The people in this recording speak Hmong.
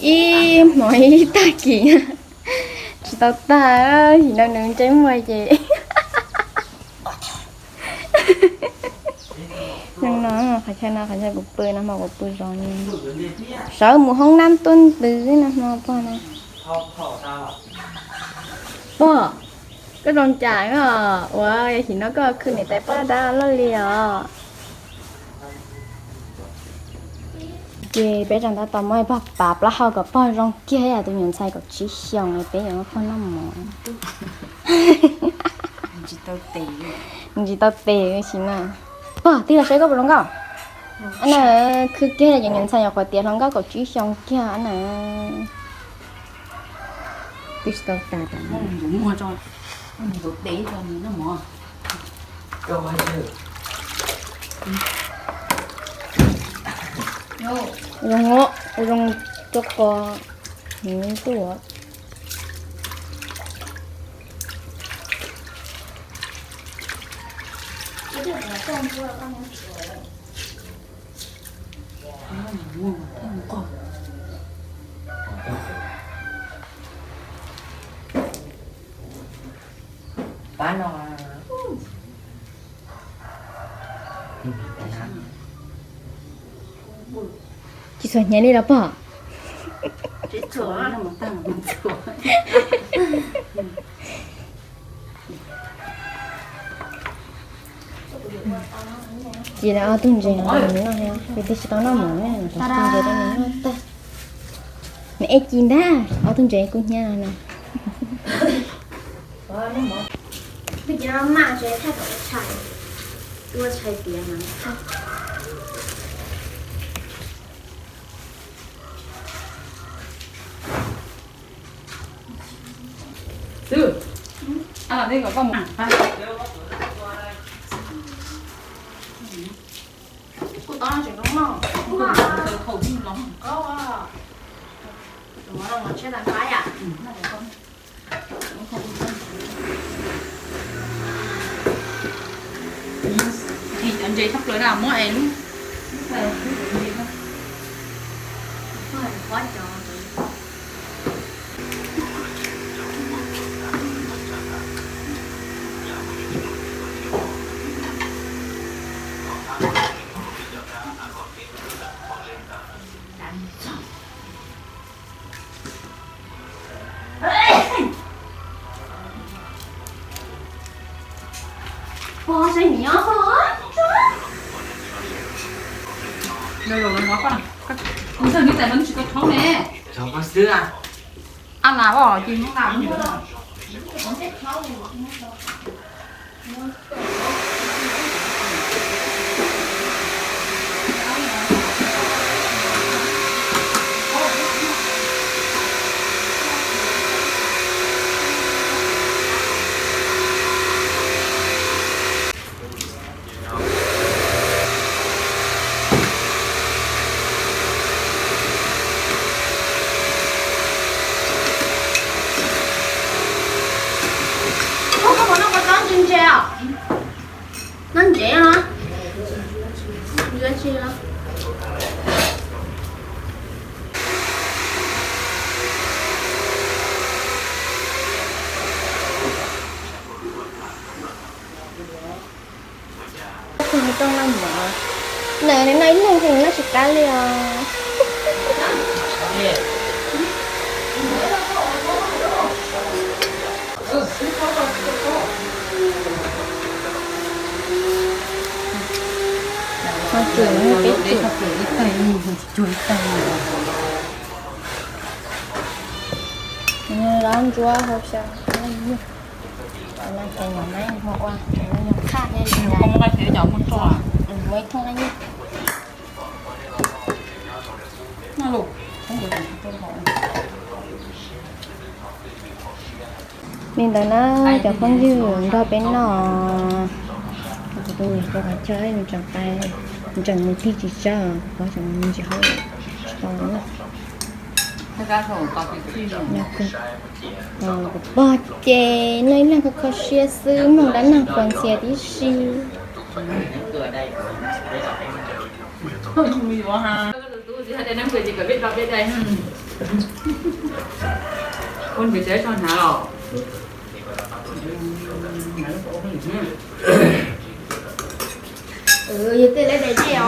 Ib hmos ib tag kis tsis tau tag, sim no nws ntsej muag ces no, qhov chaw no qhov chaw kuv pw no hmo kuv pw zov, sawv mus hoob nab tuaj ntws no hmo pog no. Pog, koj zoo cas ua sim no koj khwv niam tais poj dab loj li os? Ces peb tsam tab tom muab pog pav plaub hau kom pog zoo kiag tus nyuam ntxhais kaum tsib xyoos peb yuav muab pog noj mov. Tsis tau tes sim na. Pog, tig los saib koj puas zoo nkauj. Ab na, khwv kiag cov nyuam ntxhais nyuam qhuav tiav hluas nkauj kaum tsib xyoo kiag ab na. Twb tsis tau tas tas. Zoo, zoo rau qhov nws tuaj. Tsis txhuam hnyav li los pog? Ces lawv ob tug ntses no nws noj thiab, kuv twb tsis tau noj mov na, tus ntses rau nws noj tag. Nws ej ci ntag, ob tug ntses kuj hnyiab no na. Xwb, ab los tej kom koj mus. Kuv tau tseem zoo no, kuv tau thaum ub los. Tus mov no mov tshiab tas nqaib yam. Cov ntses tshaj plaws na muab es lub, lub ntses no. Pog, saib niam pog. Ntawm no tsis tau rhaub ne. Rhaub koj xwb a. A las os, ces hnub na. Koj puas noj kua txob ntse ntse os? Noj ntsev no. Yuav tsis los. Nws noj ib leeg nws noj tsis qab li os. Ho cwm peb cwm. Los ntsuab hauv xyaw. Cov no ces nyuam maiv hmo ua, cov no yog qhaj thiab li cas. Muaj ib thooj qab nyuj. Li ntawd na cov phooj ywg, nrog peb noj. Kuv tus niam cov qhov chaw nws tseem pais, nws tseem mus tig tsis tsawg, kuv pog tseem mus ntsis hauj lwm tsis tau noj. Kuv pog ces noj ib leeg kho kho siab xwb, mloog dab neeg quas ntxhias tib si. Tus tub txiv hais tias neeg phem ces kom peb do peb dai. Ua ntsiav tso hnav los. Yog tej lawv daim dej